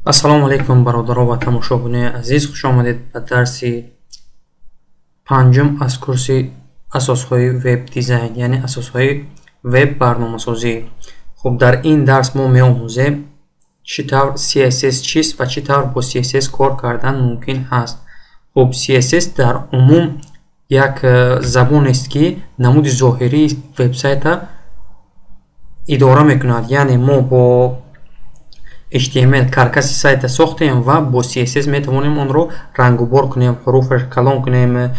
Ассалому алайкум, бародаро ва тамошобинои азиз, хуш омадед ба дарси панҷум аз курси асосҳои веб-дизайн, яъне асосҳои веб-барномасозӣ. Хуб, дар ин дарс мо меомӯзем, чӣ тавр CSS чист ва чӣ тавр бо CSS кор кардан мумкин ҳаст. Хуб, CSS дар умум як забонест, ки намуди зоҳирии вебсайта идора мекунад. Яъне мо бо HTML каркаси сайта сохтем ва бо CSS метавонем онро рангубор кунем, ҳуруфаш калон кунем,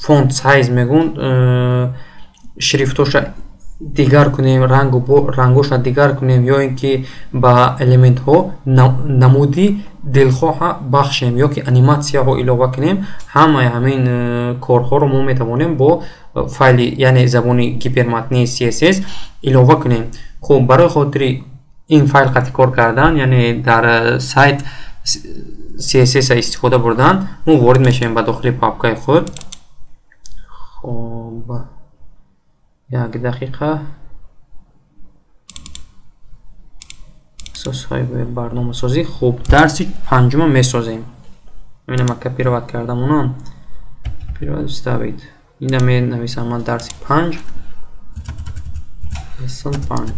font size мегӯн, шрифтоша дигар кунем, рангоша дигар кунем ё ин ки ба элементҳо намуди дилхоҳа бахшем ё ки аниматсияҳо илова кунем. Ҳамаи ҳамин корҳоро мо метавонем бо файли, яъне забони гиперматнии CSS илова кунем. Хуб, барои хотири ин файл қатъи кор кардан, яъне дар сайт CSS истифода бурдан, мо ворид мешавем ба дохили папкаи худ. Хуб, як дақиқа. Асосҳои барномасозӣ. Хуб, дарси панҷума месозем. Ина ман копировать кардам онам. Копировать, вставить. Ина менависам ман дарси 5. Lesson 5.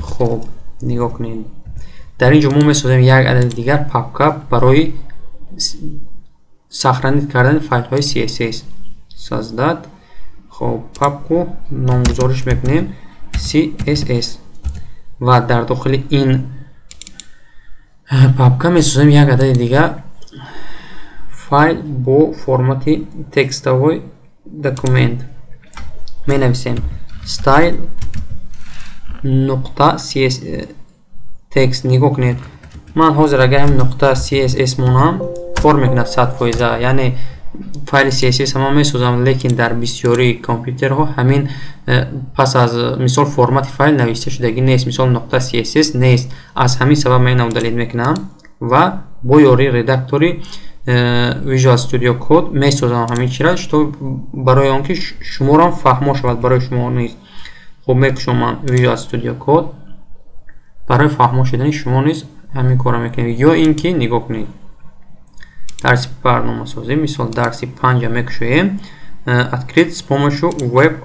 Хуб, нигоҳ кунед. Дар ин ҷо мо месозем як адади дигар папка барои сохранить кардани файлҳои CSS. Создать. Хуб, папку номгузориш мекунем CSS ва дар дохили ин папка месозем як адади дигар файл бо формати текстовой документ. Менависем style нуқта cs текст. Нигоҳ кунед, ман ҳозир агар ҳам нуқта css монам, кор мекунад 100%, яъне файли css ҳама месозам, лекин дар бисёри компютерҳо ҳамин пас аз мисол формати файл навишта шудагӣ нест, мисол нуқта css нест. Аз ҳамин сабаб ман инро удалить мекунам ва бо ёрии редактори Visual Studio Code месозам ҳамин чира, что барои он ки шуморам фаҳмо шавад, барои шумо низ. Хуб, мекушам ман Visual Studio Code, барои фаҳмо шудани шумо низ ҳамин корро мекунем. Ё ин ки нигоҳ кунед, дарси барномасозӣ, мисол дарси 5 мекушоем, открыть с помощью web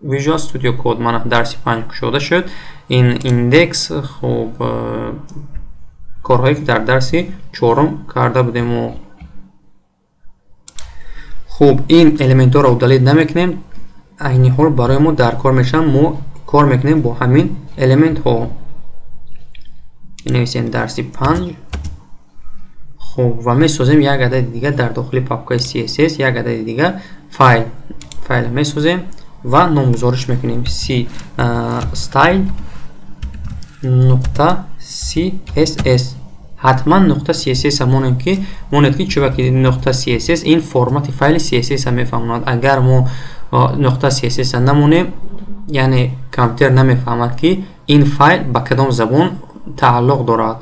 Visual Studio Code. Мана дарси 5 кушода шуд. Ин индекс, хуб, корҳое ки дар дарси 4 карда будем мо. Хуб, ин элементҳоро удалить намекунем, айни ҳол барои мо дар кор мешаванд. Мо кор мекунем бо ҳамин элементҳо. Менависем дарси 5. Хуб, ва месозем як адади дигар дар дохили папкаи CSS, як адади дигар файл. Файл месозем ва номгузориш мекунем c style нуқта css. Ҳатман нуқта css монем, ки монед, ки чунки нуқта css ин формати файли css мефаҳмонад. Агар мо нуқта css намонем, яъне компютер намефаҳмад, ки ин файл ба кадом забон тааллуқ дорад.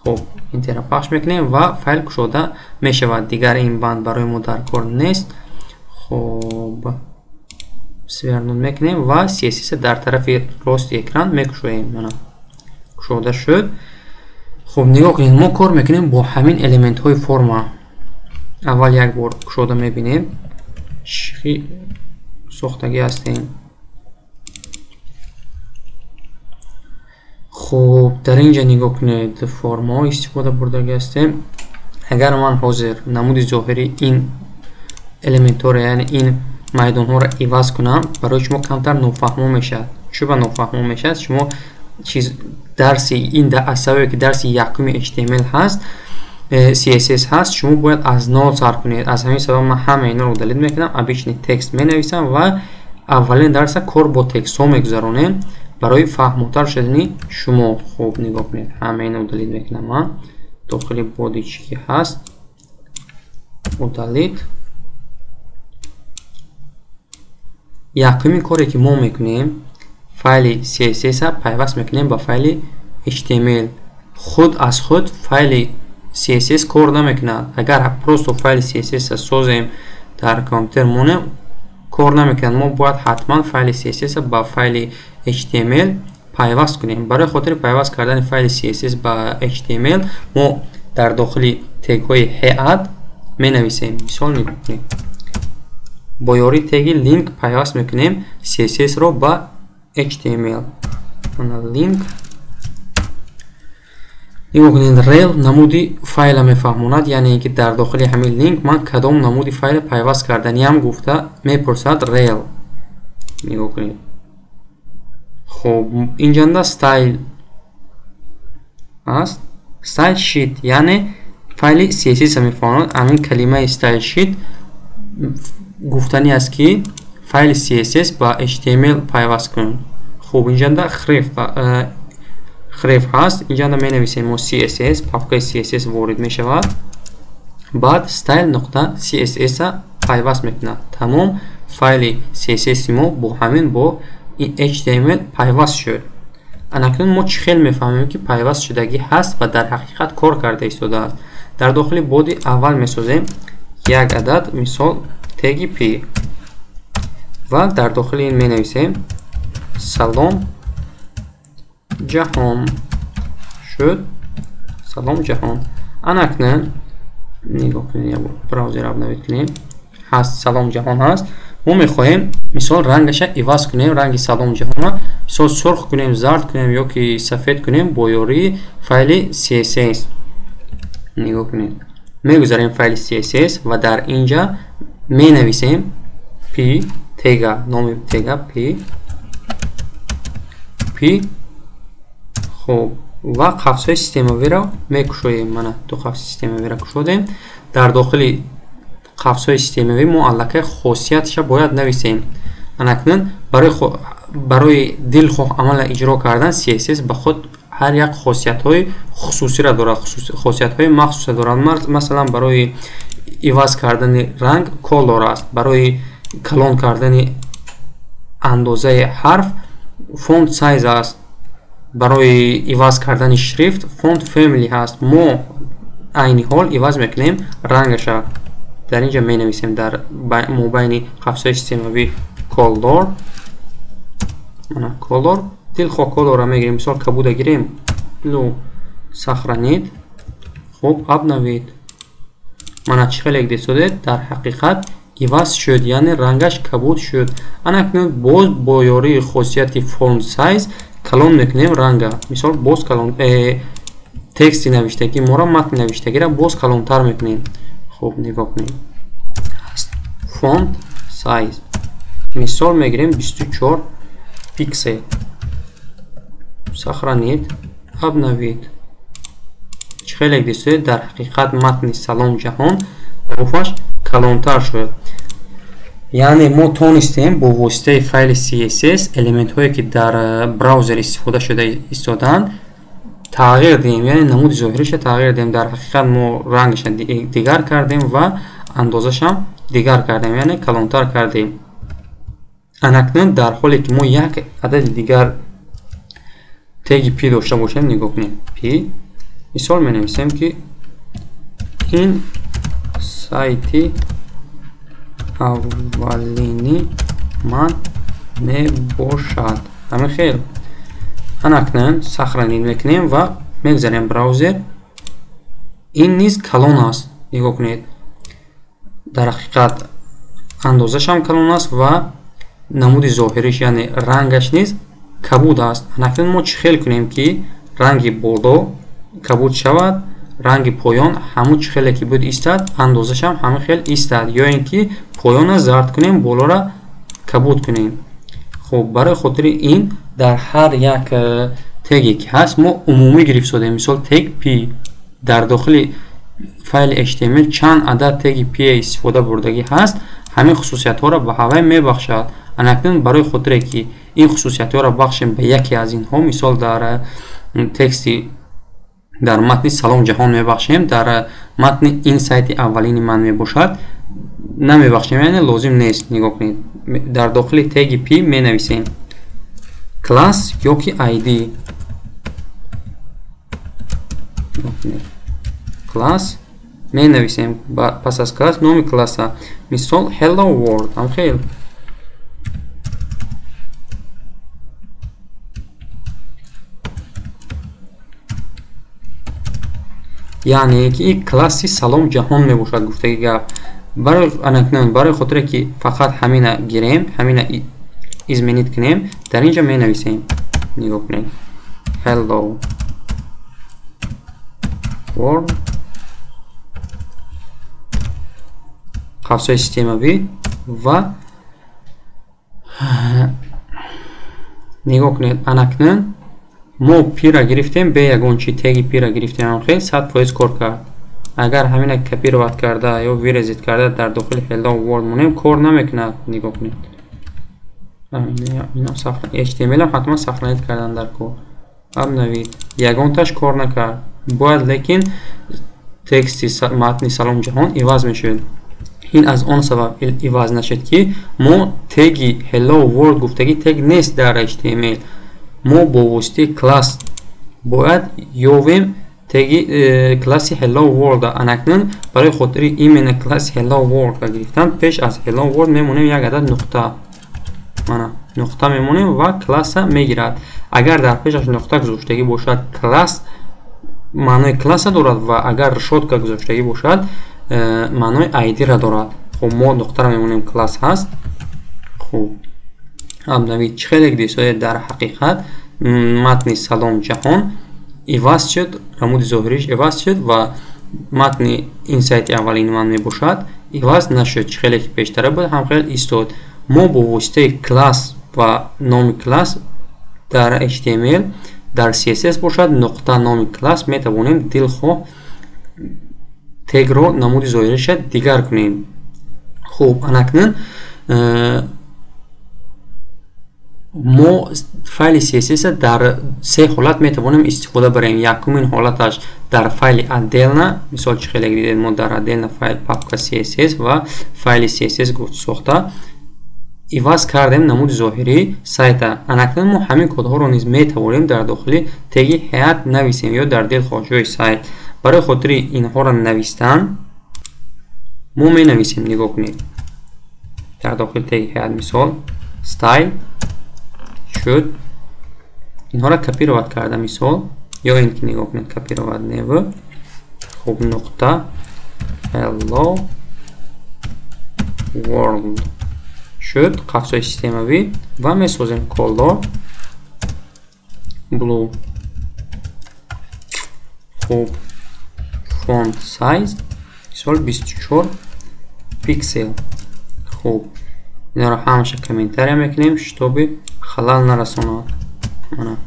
Хуб, интерро пахш мекунем ва файл кушода мешавад. Дигар ин банд барои мо дар кор нест. Хуб, свернуть мекунем ва css дар тарафи рости экран мекушоем. Мана кушода шуд. Хуб, нигоҳ кунед, мо кор мекунем бо ҳамин элементҳои форма. Аввал як бор кушода мебинем чӣ сохтагӣ ҳастем. Хуб, дар ин ҷо нигоҳ кунед, формаҳо истифода бурдагӣ ҳастем. Агар ман ҳозир намуди зоҳирии ин элементҳоро, яъне ин майдонҳоро иваз кунам, барои шумо камтар нофаҳмо мешавад. Чӯба нофаҳмо мешавад? Шумо чиз дарси ин аз сабабе ки дарси якуми HTML ҳаст, CSS ҳаст, шумо бояд аз нол сар кунед. Аз ҳамин сабаб ман ҳамаи инро удалить мекунам, обычный текст менависам ва аввалин дарса кор бо текстҳо мегузаронем барои фаҳмотар шудани шумо. Хуб, нигоҳ кунед, ҳамаи инро удалить мекунам ман. Дохили боди чӣ ки ҳаст, удалить. Якумин коре ки мо мекунем, файли CSS-а пайваст мекунем ба файли HTML. Худ аз худ файли CSS кор намекунад. Агар просто файли CSS-а созем, дар компютер монем, кор намекунад. Мо бояд ҳатман файли CSS-а ба файли HTML пайваст кунем. Барои хотири пайваст кардани файли CSS ба HTML мо дар дохили тегҳои head менависем. Мисол нигоҳ кунем. Бо ёрии теги link пайваст мекунем CSS-ро ба HTML. Link. Нигоҳ кунед, rel намуди файла мефаҳмонад, яъне ин ки дар дохили ҳамин линк ман кадом намуди файла пайваст карданиам гуфта мепурсад rel. Нигоҳ кунед. Хуб, инҷанда style аст. Style sheet, яъне файли CSS-ро мефаҳмонад. Ҳамин калимаи style sheet гуфтанӣ аст, ки файли CSS ба HTML пайваст кун. Хуб, инҷанда href ҳаст. Инҷанда менависем мо CSS, папкаи CSS ворид мешавад. Баъд style.css-а пайваст мекунад. Тамом, файли CSS мо бо ҳамин бо HTML пайваст шуд. Анакнун мо чӣ хел мефаҳмем, ки пайваст шудагӣ ҳаст ва дар ҳақиқат кор карда истодааст? Дар дохили body аввал месозем як адад мисол теги p ва дар дохили ин менависем салом ҷаҳон шуд. Салом ҷаҳон. Анакнун нигоҳ кунед, як бор браузер обновить кунем. Ҳаст, салом ҷаҳон ҳаст. Мо мехоҳем мисол рангаша иваз кунем, ранги салом ҷаҳонро мисол сурх кунем, зард кунем ё ки сафед кунем бо ёрии файли CSS. Нигоҳ кунед. Мегузарем файли CSS ва дар инҷа менависем p тега, номи тега p p. Хуб, ва қафсҳои системавиро мекушоем. Мана ду қафси системавиро кушодем. Дар дохили қафсҳои системавӣ мо аллакай хосиятша бояд нависем. Анакнун барои дилхоҳ амала иҷро кардан CSS ба худ ҳар як хосиятҳои хусусиро дорад, хосиятҳои махсуса дорад. Масалан, барои иваз кардани ранг color аст, барои калон кардани андозаи ҳарф font size аст, барои иваз кардани шрифт font family ҳаст. Мо айни ҳол иваз мекунем рангаша. Дар инҷа менависем дар мобайни қафсҳои системавӣ color. Мана color, дилхоҳ color-ро мегирем, мисол кабуда гирем, blue, сохранить. Хуб, обновить. Мана чӣ хеле дидед, дар ҳақиқат иваз шуд, яъне рангаш кабуд шуд. Анакнун боз бо ёрии хосияти font size калон мекунем ранга. Мисол боз калон тексти навиштагӣ моро, матни навиштагиро боз калонтар мекунем. Хуб, нигоҳ кунед. Font size мисол мегирем 24 пиксел. Сохранить, обновить. Чӣ хеле дидед, дар ҳақиқат матни салом ҷаҳон ҳуруфаш калонтар шуд. Яъне мо тонистем бо воситаи файли CSS элементҳое, ки дар браузер истифода шуда истодаанд, тағйир диҳем, яъне намуди зоҳириша тағйир диҳем. Дар ҳақиқат мо рангша дигар кардем ва андозашам дигар кардем, яъне калонтар кардем. Анакнун дар ҳоле ки мо як адади дигар теги p дошта бошем, нигоҳ кунед, p мисол менависем, ки ин сайти аввалини ман мебошад. Ҳамин хел. Анакнун сохранить мекунем ва мегузарем браузер. Ин низ калон аст. Нигоҳ кунед, дар ҳақиқат андозашам калон аст ва намуди зоҳириш, яъне рангаш низ кабуд аст. Анакнун мо чӣ хел кунем, ки ранги боло кабуд шавад, ранги поён ҳамун чӣ хеле ки буд истад, андозашам ҳамин хел истад, ё ин ки поёнро зард кунем, болоро кабуд кунем. Хуб, барои хотири ин дар ҳар як теге ки ҳаст мо умумӣ гирифтодем. Мисол тег p дар дохили файли HTML чанд адад теги p истифода бурдагӣ ҳаст, ҳамин хусусиятҳоро ба ҳавай мебахшад. Анакнун барои хотире ки ин хусусиятҳоро бахшем ба яке аз инҳо, мисол дар тексти дар матни салом ҷаҳон мебахшем, дар матни ин сайти аввалини ман мебошад намебахшем, яъне лозим нест. Нигоҳ кунед, дар дохили теги p менависем класс ё ки id. Класс менависем, пас аз класс номи класса, мисол hello world. Ҳам хел. Яъне ки ин класси салом ҷаҳон мебошад гуфтаги гап. Барои анакнун, барои хотире ки фақат ҳамина гирем, ҳамина изменить кунем, дар инҷа менависем. Нигоҳ кунед. Hello World қавсҳои системавӣ ва нигоҳ кунед, анакнун мо пира гирифтем, бе ягон чи теги пира гирифтем, ҳам 100% кор кард. Агар ҳамина копировать карда ё вырезать карда дар дохили Hello World монем, кор намекунад. Нигоҳ кунед. HTML ҳам ҳатман сохранить кардан дар кор. Обновить. Ягонташ кор накард. Бояд лекин тексти матни салом ҷаҳон иваз мешуд. Ин аз он сабаб иваз нашуд, ки мо теги Hello World гуфтагӣ тег нест дар HTML. Мо бо воситаи класс бояд ёвем теги класси Hello World. Анакнун барои хотири именно класси Hello World гирифтан, пеш аз Hello World мемонем як адад нуқта. Мана нуқта мемонем ва класса мегирад. Агар дар пешаш нуқта гузоштагӣ бошад, класс маънои класса дорад ва агар решётка гузоштагӣ бошад, маънои ID-ра дорад. Хуб, мо нуқтаро мемонем, класс ҳаст. Хуб, обновить. Чӣ хеле дисоед, дар ҳақиқат матни салом ҷаҳон иваз шуд, намуди зоҳириш иваз шуд ва матни ин сайти аввалини ман мебошад иваз нашуд. Чӣ хеле ки пештара буд, ҳам хел истод. Мо бо воситаи класс ва номи класс дар HTML, дар CSS бошад нуқта номи класс, метавонем дилхоҳ тегро намуди зоҳириша дигар кунем. Хуб, анакнун мо файли CSS дар се ҳолат метавонем истифода барем. Якумин ҳолаташ дар файли отдельно, мисол чӣ хеле дидед, мо дар отдельно файл папка CSS ва файли CSS сохта иваз кардем намуди зоҳирии сайта. Анакнун мо ҳамин кодҳоро низ метавонем дар дохили теги head нависем ё дар дилхоҳ ҷои сайт. Барои хотири инҳоро навистан мо менависем, нигоҳ кунед, дар дохили теги head мисол style шуд, инҳоро копировать карда мисол, ё ин ки нигоҳ кунед, копировать нево, хуб, нуқта hello world шуд, қавсҳои системавӣ ва месозем color blue. Хуб, font size мисол 24 пиксел. Хуб, инро ҳамаша комментария мекунем, чтобы халал нарасонад. Мана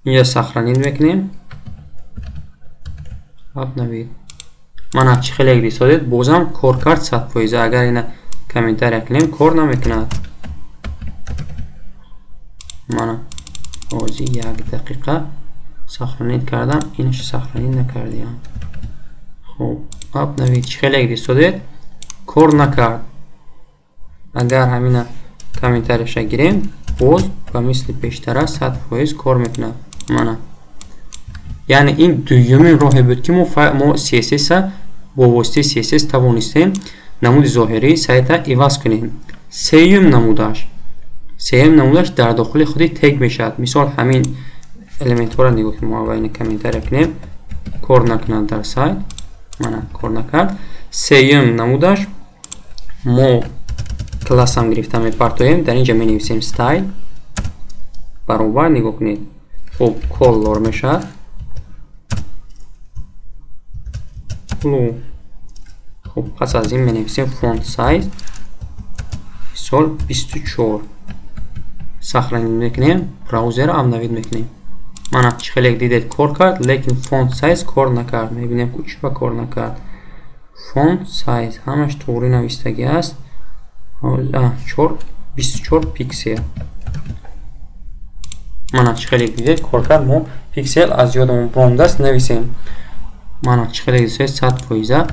инҷа сохранить мекунем, обновить. Мана чӣ хеле дисодед, бозам кор кард 100%. Агар ина комментария кунем, кор намекунад. Мана ҳозир як дақиқа сохранить кардам, инаш сохранить накардиам. Хуб, обновить. Чӣ хеле дисодед, кор накард. Агар ҳамина комментарияша гирем, боз ба мисли пештара 100% кор мекунад. Мана, яъне ин дуюмин роҳе буд, ки мо CSS-а бо воситаи CSS тавонистем намуди зоҳирии сайта иваз кунем. Сеюм намудаш дар дохили худи тег мешавад. Мисол ҳамин элементҳоро нигоҳ кунем, мо аввал ина комментария кунем, кор накунад дар сайт. Мана кор накард. Сеюм намудаш мо классам гирифта мепартоем, дар инҷа менависем style баробар, нигоҳ кунед, хуб, color мешавад blue. Хуб, пас аз ин менависем font size мисол 24. Сохранить мекунем, браузерро обновить мекунем. Мана чӣ хеле дидед, кор кард, лекин font size кор накард. Мебинем, ки чӣ ба кор накард. Font size ҳамаш туғри навистагӣ аст. 24 пиксел. Мана чӣ хеле дидед, кор кард. Мо пиксел аз ёдамон буромдааст, нависем. Мана чӣ хеле дидед, 100%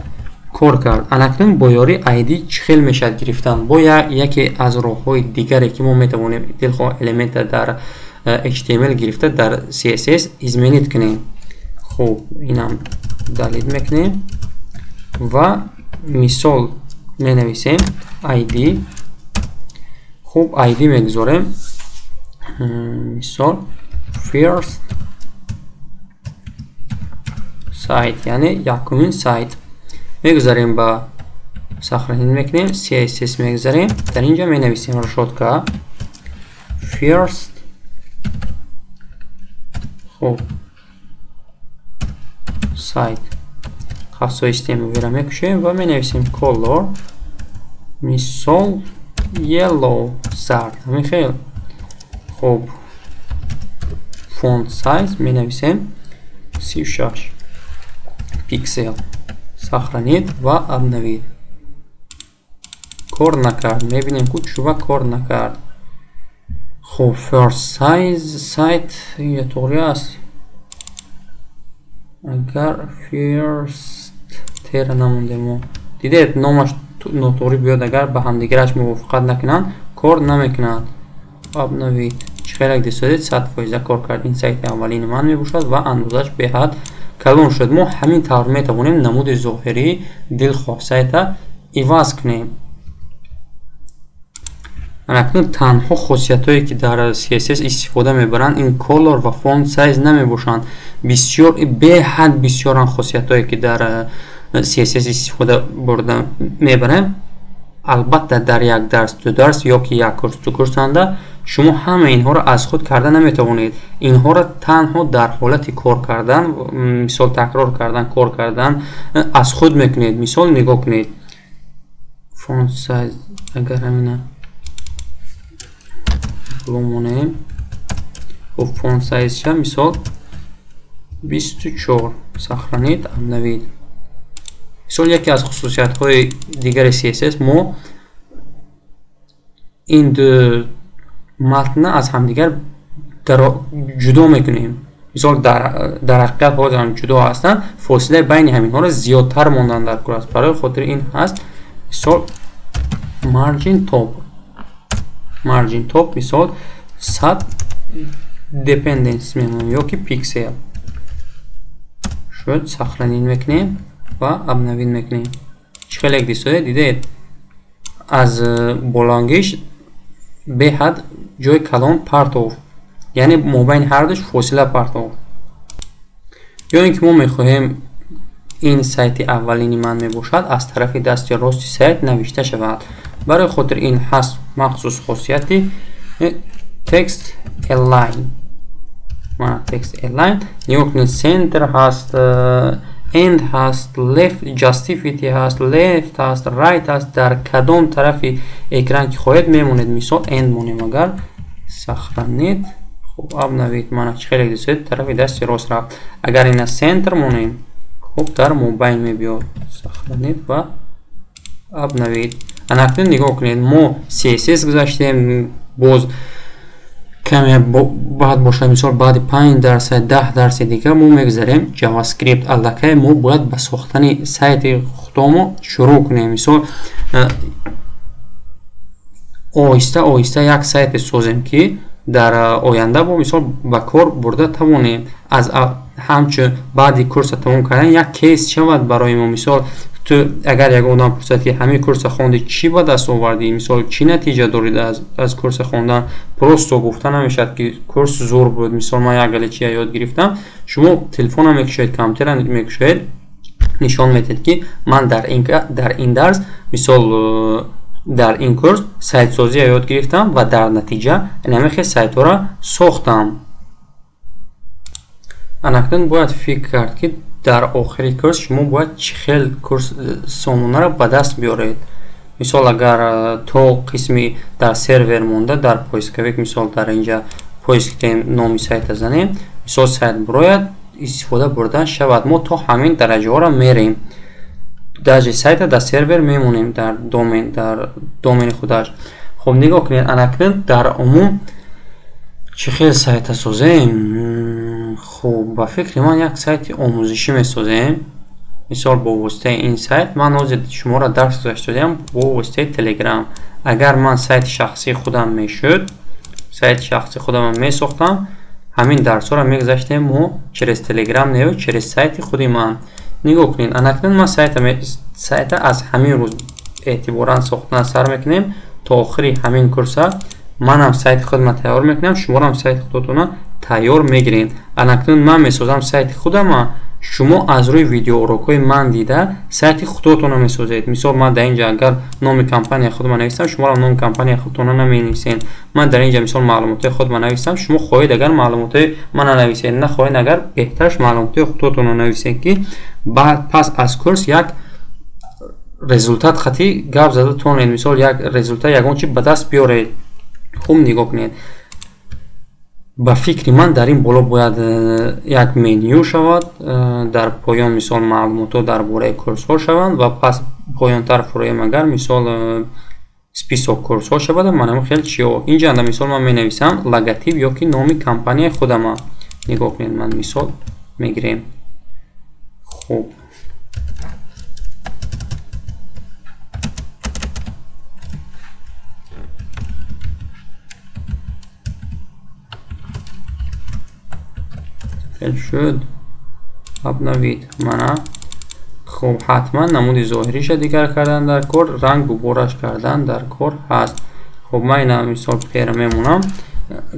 кор кард. Анакнун бо ёрии ID чӣ хел мешавад гирифтан? Бо яке аз роҳҳои дигаре, ки мо метавонем дилхоҳ элемента дар HTML гирифта дар CSS изменить кунем. Хуб, инам далид мекунем ва мисол менависем ID. Хуб, ID мегузорем, мисол first сайт, яъне якумин сайт. Мегузарем ба сохранить мекунем, CSS мегузарем. Дар инҷа менависем решётка first, хуб, сайт, қавсҳои HTML-ро мекушем ва менависем color, мисол yellow, зард, ҳамин хел. Хуб, font size менависем 36 пиксел. Сохранить ва обновить. Кор накард. Мебинем, ку чува кор накард. Хуб, first size сайт инҷа тоғри аст. Агар first тера намондем мо. Дидед, номаш нотоғрӣ биёд, агар ба ҳамдигараш мувофиқат накунанд, кор намекунад. Обновить. Чӣ хелак дисодед, 100% кор кард. Ин сайти аввалини ман мебошад ва андозаш беҳад калон шуд. Мо ҳамин тавр метавонем намуди зоҳирии дилхоҳ сайта иваз кунем. Акнун танҳо хосиятҳое, ки дар CSS истифода мебаранд, ин color ва font size намебошанд. Бисёр, беҳад бисёранд хосиятҳое, ки дар CSS истифода бурда мебарем. Албатта, дар як дарс, ду дарс ё ки як курс, ду курсанда шумо ҳама инҳоро аз худ карда наметавонед. Инҳоро танҳо дар ҳолати кор кардан, мисол такрор кардан, кор кардан аз худ мекунед. Мисол нигоҳ кунед, font size агар ҳамина бимонем, хуб, font size ша мисол 24, сохранить, обновить. Мисол, яке аз хусусиятҳои дигари CSS: мо ин ду матна аз ҳамдигар ҷудо мекунем. Мисол, дар ҳақиқат ҳозир ҷудо ҳастанд, фосилаи байни ҳаминҳоро зиёдтар мондан дар кор аст. Барои хотири ин ҳаст, мисол, margin top. Margin top мисол 100 dependence мемонем ё ки пиксел шуд. Сохранить мекунем ва обновить мекунем. Чӣ хеле дисоед, дидед, аз болангиш беҳад ҷои калон партов, яъне мобайни ҳардуш фосила партов. Ё ин ки мо мехоҳем ин сайти аввалини ман мебошад, аз тарафи дасти рости сайт навишта шавад. Барои хотир ин ҳаст махсус хосияти text align. Мана text align, нигоҳ кунед, center ҳаст, end ҳаст, left, justify ҳаст, left ҳаст, right ҳаст. Дар кадом тарафи экран ки хоҳед, мемонед. Мисол, end монем агар, сохранить, хуб, обновить. Мана, чӣ хеле дисед, тарафи дасти рост рафт. Агар ина center монем, хуб, дар мобайн мебиёд. Сохранить ва обновить. Анакнун нигоҳ кунед, мо CSS гузаштем. Боз каме баъд бошад, мисол баъди 5 дарса, 10 дарси дигар мо мегузарем JavaScript. Аллакай мо бояд ба сохтани сайти худомо шурӯъ кунем. Мисол, оҳиста оҳиста як сайте созем, ки дар оянда бо мисол ба кор бурда тавонем. Аз ҳамчун баъди курса тамом кардан як кейс шавад барои мо. Мисол, ту агар ягон одам пурсад, ки ҳамин курса хонди, чӣ ба даст овардӣ, мисол, чӣ натиҷа дорид аз курса хондан, просто гуфта намешавад, ки курс зур буд, мисол, ман як гали чия ёд гирифтам. Шумо телефона мекушоед, компютера мекушоед, нишон медиҳед, ки ман дар ин дарс, мисол, дар ин курс сайтсозия ёд гирифтам ва дар натиҷа инамихел сайтҳоро сохтам. Анакнун бояд фикр кард, ки дар охири курс шумо бояд чӣ хел курс сомонаро ба даст биёред. Мисол, агар то қисми дар сервер монда, дар поисковик, мисол, дар инҷа поиск кунем, номи сайта занем, мисол, сайт бирояд, истифода бурдан шавад. Мо то ҳамин дараҷаҳоро мерем, даже сайта дар сервер мемонем, дар домен, дар домени худаш. Хуб, нигоҳ кунед, анакнун дар умум чӣ хел сайта созем? Хуб, ба фикри ман, як сайти омӯзишӣ месозем. Мисол, бо воситаи ин сайт ман ҳозир шуморо дарс гузаштодиам бо воситаи Телеграм. Агар ман сайти шахсии худам мешуд, сайти шахсии худамро месохтам, ҳамин дарсҳоро мегузаштем мо через Телеграм нею через сайти худи ман. Нигоҳ кунед, анакнун ман сайта аз ҳамин рӯз эътиборан сохтан сар мекунем. То охири ҳамин курса манам сайти худама тайёр мекунам, шумоам сайти худатона тайёр мегирем. Анакнун ман месозам сайти худама. Шумо аз рӯи видеоурокҳои ман дида сайти худотонро месозед. Мисол, ман дар инҷа агар номи компанияи худро нависам, шуморо номи компанияи худтонро наменависед. Ман дар инҷа мисол маълумотҳои худро нависам, шумо хоҳед агар маълумотҳои мана нависед, нахоҳед агар беҳтараш маълумотҳои худотонро нависед, ки баъд пас аз курс як результат хати гап зада тонед. Мисол, як результат ягон чи ба даст биёред. Хуб нигоҳ кунед. Ба фикри ман дар ин боло бояд як меню шавад, дар поён мисол маълумотҳо дар бораи курсҳо шаванд ва пас поёнтар фуроем агар мисол список курсҳо шавад. Манам хел чиё инҷа мисол ман менависам логотип ё ки номи компанияи худама. Нигоҳ кунед, ман мисол мегирем. Хуб, хел шуд, обновить. Мана хуб, ҳатман намуди зоҳириша дигар кардан дар кор, ранг губораш кардан дар кор ҳаст. Хуб, ман ина мисол пера мемонам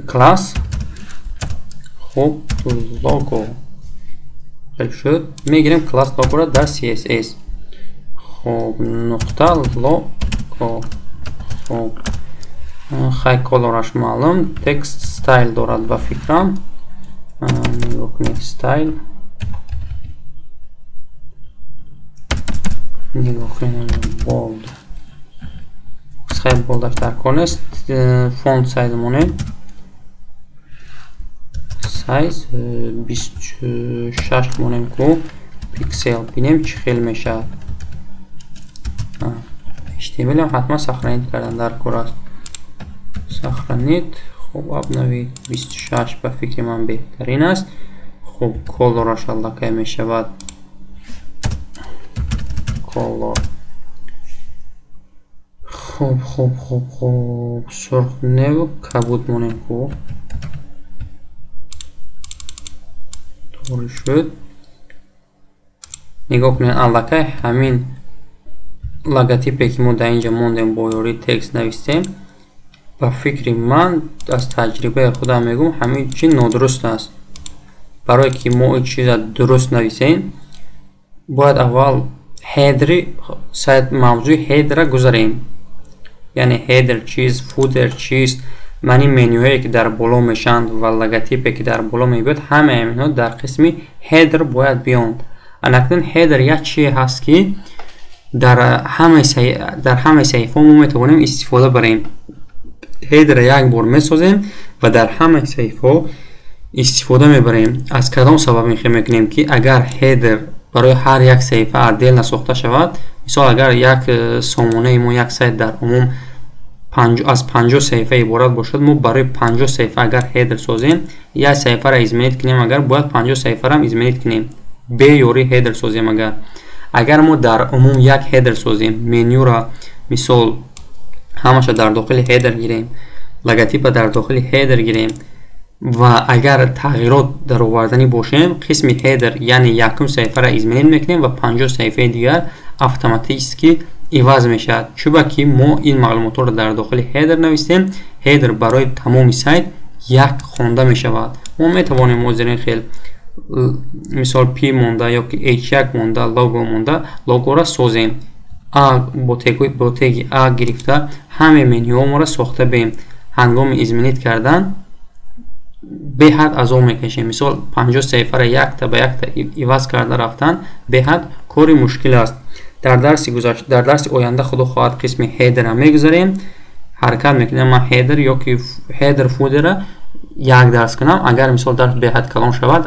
класс, хуб лого. Хел шуд, мегирем класс логоро дар CSS. Хуб, нуқта лого. Хуб, хай колораш маълум, text style дорад ба фикрам. Нигоҳ кунед, style. Нигоҳ кунед, bold. Хай болдаш дар кор нест. Font size монем. Size 26 монем ку пиксел. Бинем чӣ хел мешавад. HTML ҳам ҳатман сохранить кардан дар кор аст. Сохранить. Хуб, обновить. 26 ба фикри ман беҳтарин аст. Хуб, колораш аллакай мешавад. Колор. Хуб, хуб, хуб, хуб. Сурх неву кабуд монем ку. Туғри шуд. Нигоҳ кунед, аллакай ҳамин логотипе ки мо дар инҷа мондем бо ёрии текст навистем. Ба фикри ман аз таҷрибаи худам мегӯм, ҳамин чи нодуруст аст. Барое ки мо ин чиза дуруст нависем, бояд аввал ҳедри сайт мавзӯи ҳедра гузарем. Яъне ҳедр чист, футер чист, мани менюҳое ки дар боло мешаванд ва логотипе ки дар боло мебиёд, ҳамаи инҳо дар қисми ҳедр бояд биёнд. Анакнун ҳедр як чие ҳаст ки дар ҳамаи саҳифаҳо мо метавонем истифода барем. Ҳедра як бор месозем ва дар ҳамаи саҳифаҳо истифода мебарем. Аз кадом сабаб мехоҳем мекунем ки агар ҳедр барои ҳар як саҳифа отдельно сохта шавад, мисол агар як сомонаи мо як сайт дар умум аз 50 саҳифа иборат бошад, мо барои 50 саҳифа агар ҳедр созем, як саҳифаро изменить кунем, агар бояд 50 саҳифаро ҳам изменить кунем. Бе ёрии ҳедр созем. Агар мо дар умум як ҳедр созем, менюро мисол ҳамаша дар дохили ҳедр гирем, логотипа дар дохили ҳедр гирем ва агар тағйирот дароварданӣ бошем, қисми ҳедр, яъне якум саҳифаро изменить мекунем ва 50 саҳифаи дигар автоматически иваз мешавад. Чуба ки мо ин маълумотҳоро дар дохили ҳедр навистем, ҳедр барои тамоми сайт як хонда мешавад. Мо метавонем озирин хел мисол p монда ё ки h1 монда, лого монда, логоро созем. А бо теги А гирифта ҳамаи менюҳоро сохта бем. Ҳангоми изменить кардан беҳад азоб мекашем. Мисол 50 саҳифаро якта ба якта иваз карда рафтан беҳад кори мушкил аст. Дар дарси гузашта, дар дарси оянда худо хоҳад қисми ҳедра мегузарем. Ҳаракат мекунем ман ҳедр ё ки ҳедр фудера як дарс кунам. Агар мисол дарс беҳад калон шавад,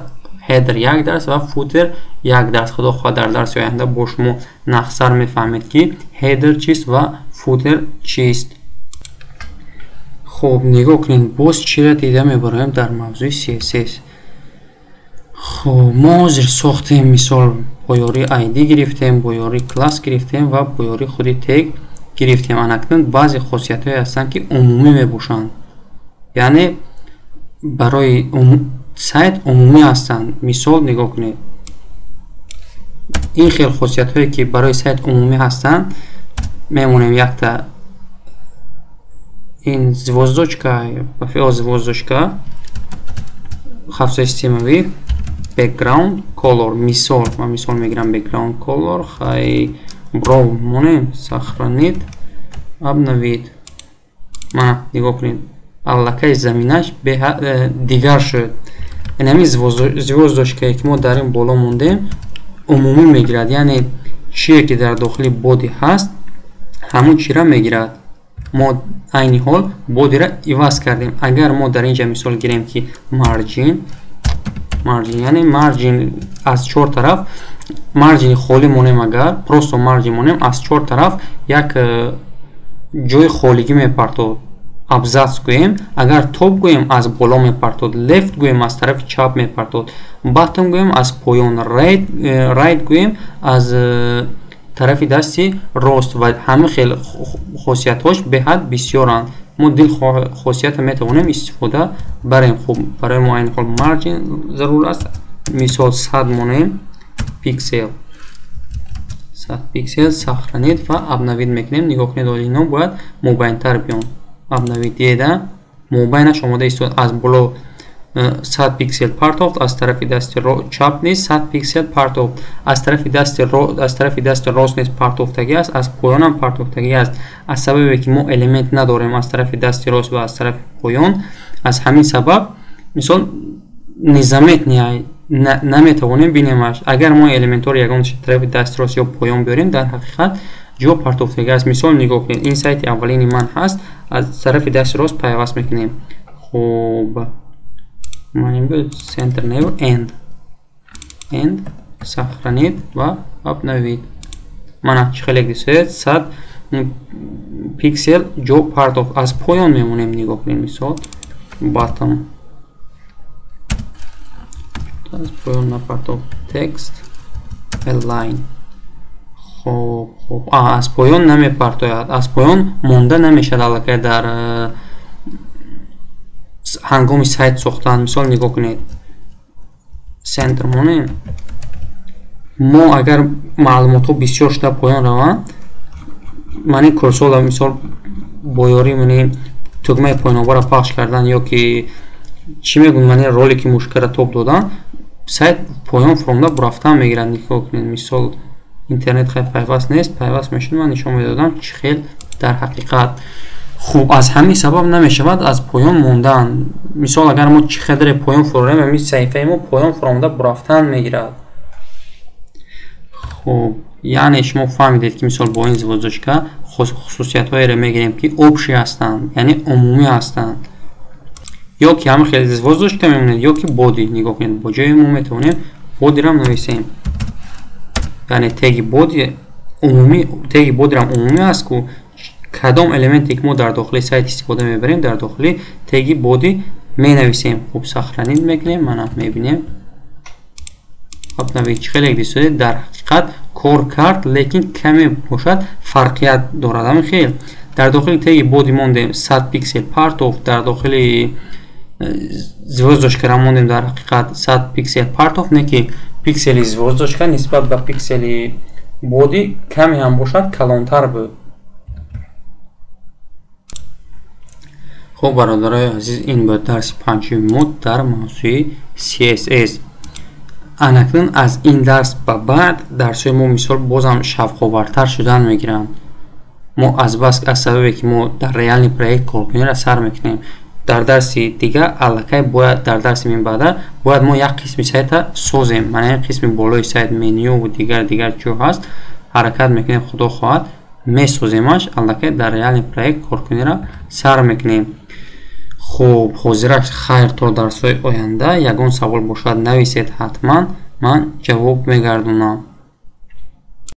ҳедр як дарс ва футер як дарс. Худо хоҳад дар дарси оянда бо шумо нақсар мефаҳмед ки ҳедр чист ва футер чист. Хуб, нигоҳ кунед, боз чиро дида мебароем дар мавзӯи CSS. Хуб, мо ҳозир сохтем, мисол бо ёрии ID гирифтем, бо ёрии класс гирифтем ва бо ёрии худи тег гирифтем. Анакнун баъзе хосиятҳое ҳастанд ки умумӣ мебошанд, яъне барои сайт умумӣ ҳастанд. Мисол нигоҳ кунед, ин хел хосиятҳое ки барои сайт умумӣ ҳастанд, мемонем якта ин звездочка, ба феъл звездочка, хафсаи системавӣ, Background color мисол, ман мисол мегирам background color, хай brown монем, сохранить, обновить. Мана нигоҳ кунед, аллакай заминаш дигар шуд. Яъне ҳамин звёздочкае ки мо дар ин боло мондем умумӣ мегирад, яъне чие ки дар дохили body ҳаст ҳамон чиро мегирад. Мо айни ҳол bodyро иваз кардем. Агар мо дар инҷа мисол гирем ки margin, яъне margin аз чор тараф margin холӣ монем, агар просто margin монем аз чор тараф як ҷои холигӣ мепартод. Абзац гӯем, агар топ гӯем аз боло мепартод, left гӯем аз тарафи чап мепартод, bottom гӯем аз поён, right гӯем аз тарафи дасти рост ва ҳама хел хосиятҳош беҳад бисёранд. Мо дил хосиятро метавонем истифода барем. Хуб, барои мо айни ҳол margin зарур аст. Мисол 100 монем пиксел, 100 пиксел, сохранить ва обновить мекунем. Нигоҳ кунед, ино бояд мобайнтар биён. Обновить дида мобайнаш омода истод. Аз боло 100 пиксел партофт, аз тарафи дасти чап низ 100 пиксел партофт, аз тарафи дасти рост низ партофтагӣ аст, аз поёнам партофтагӣ аст. Аз сабабе ки мо элемент надорем аз тарафи дасти рост ва аз тарафи поён, аз ҳамин сабаб мисол незаметни наметавонем бинемаш. Агар мо элементҳоро ягон тарафи дасти рост ё поён биёрем, дар ҳақиқат ҷо партофтагӣ аст. Мисол нигоҳ кунед, ин сайти аввалини ман ҳаст, аз тарафи дасти рост пайваст мекунем. Хуб, center name end, end, сохранить ва обновить. Мана чӣ хеле дисед 100 пиксел ҷо партофт. Аз поён мемонем, нигоҳ кунед, мисол bottom, аз поён напартофт, text align. Хуб, аз поён намепартояд, аз поён монда намешавад аллакай дар ҳангоми сайт сохтан. Мисол нигоҳ кунед, центр монем. Мо агар маълумотҳо бисёр шуда поён раванд, мани курсола мисол бо ёрии мани тугмаи поёнобаро пахш кардан ё ки чӣ мегӯянд, мани ролики мушкара тоб додан, сайт поён фуромда бурафтан мегирад. Нигоҳ кунед, мисол интернет хай пайваст нест, пайваст мешуд, ман нишон медодам чӣ хел дар ҳақиқат. Хуб, аз ҳамин сабаб намешавад аз поён мондан. Мисол агар мо чӣ қадре поён фурорем, ҳамин саҳифаи мо поён фуромда бурафтан мегирад. Хуб, яъне шумо фаҳмидед ки мисол бо ин звёздочка хусусиятҳоеро мегирем ки общий ҳастанд, яъне умумӣ ҳастанд. Ё ки ҳамин хел звёздочка мемонед, ё ки body. Нигоҳ кунед, бо ҷои мо метавонем bodyро нависем. Яъне теги body умумӣ, теги bodyрам умумӣ аст, ку кадом элементе ки мо дар дохили сайт истифода мебарем, дар дохили теги body менависем. Хуб, сохранить мекунем, мана мебинем. Обновить чӣ хеле дисодед, дар ҳақиқат кор кард, лекин каме бошад фарқият дорад. Ҳамин хел дар дохили теги body мондем 100 пиксел партофт, дар дохили звёздочкара мондем дар ҳақиқат 100 пиксел партофт, не ки пиксели звёздочка нисбат ба пиксели body каме ҳам бошад калонтар буд. Хуб, бародарои азиз, ин буд дарси панҷуми мо дар мавзӯи CSS. Анакнун аз ин дарс ба баъд дарсҳои мо мисол бозам шавқовартар шудан мегиранд. Мо аз бас аз сабабе ки мо дар реални проект коркуниро сар мекунем, дар дарси дига аллакай бояд дар дарси минбаъда бояд мо як қисми сайта созем. Мана ин қисми болои сайт меню ва дигар чиҳо ҳаст, ҳаракат мекунем, худо хоҳад месоземаш, аллакай дар реални проект коркуниро сар мекунем. Хуб, ҳозираш хайр то дарсҳои оянда. Ягон савол бошад нависед, ҳатман ман ҷавоб мегардонам.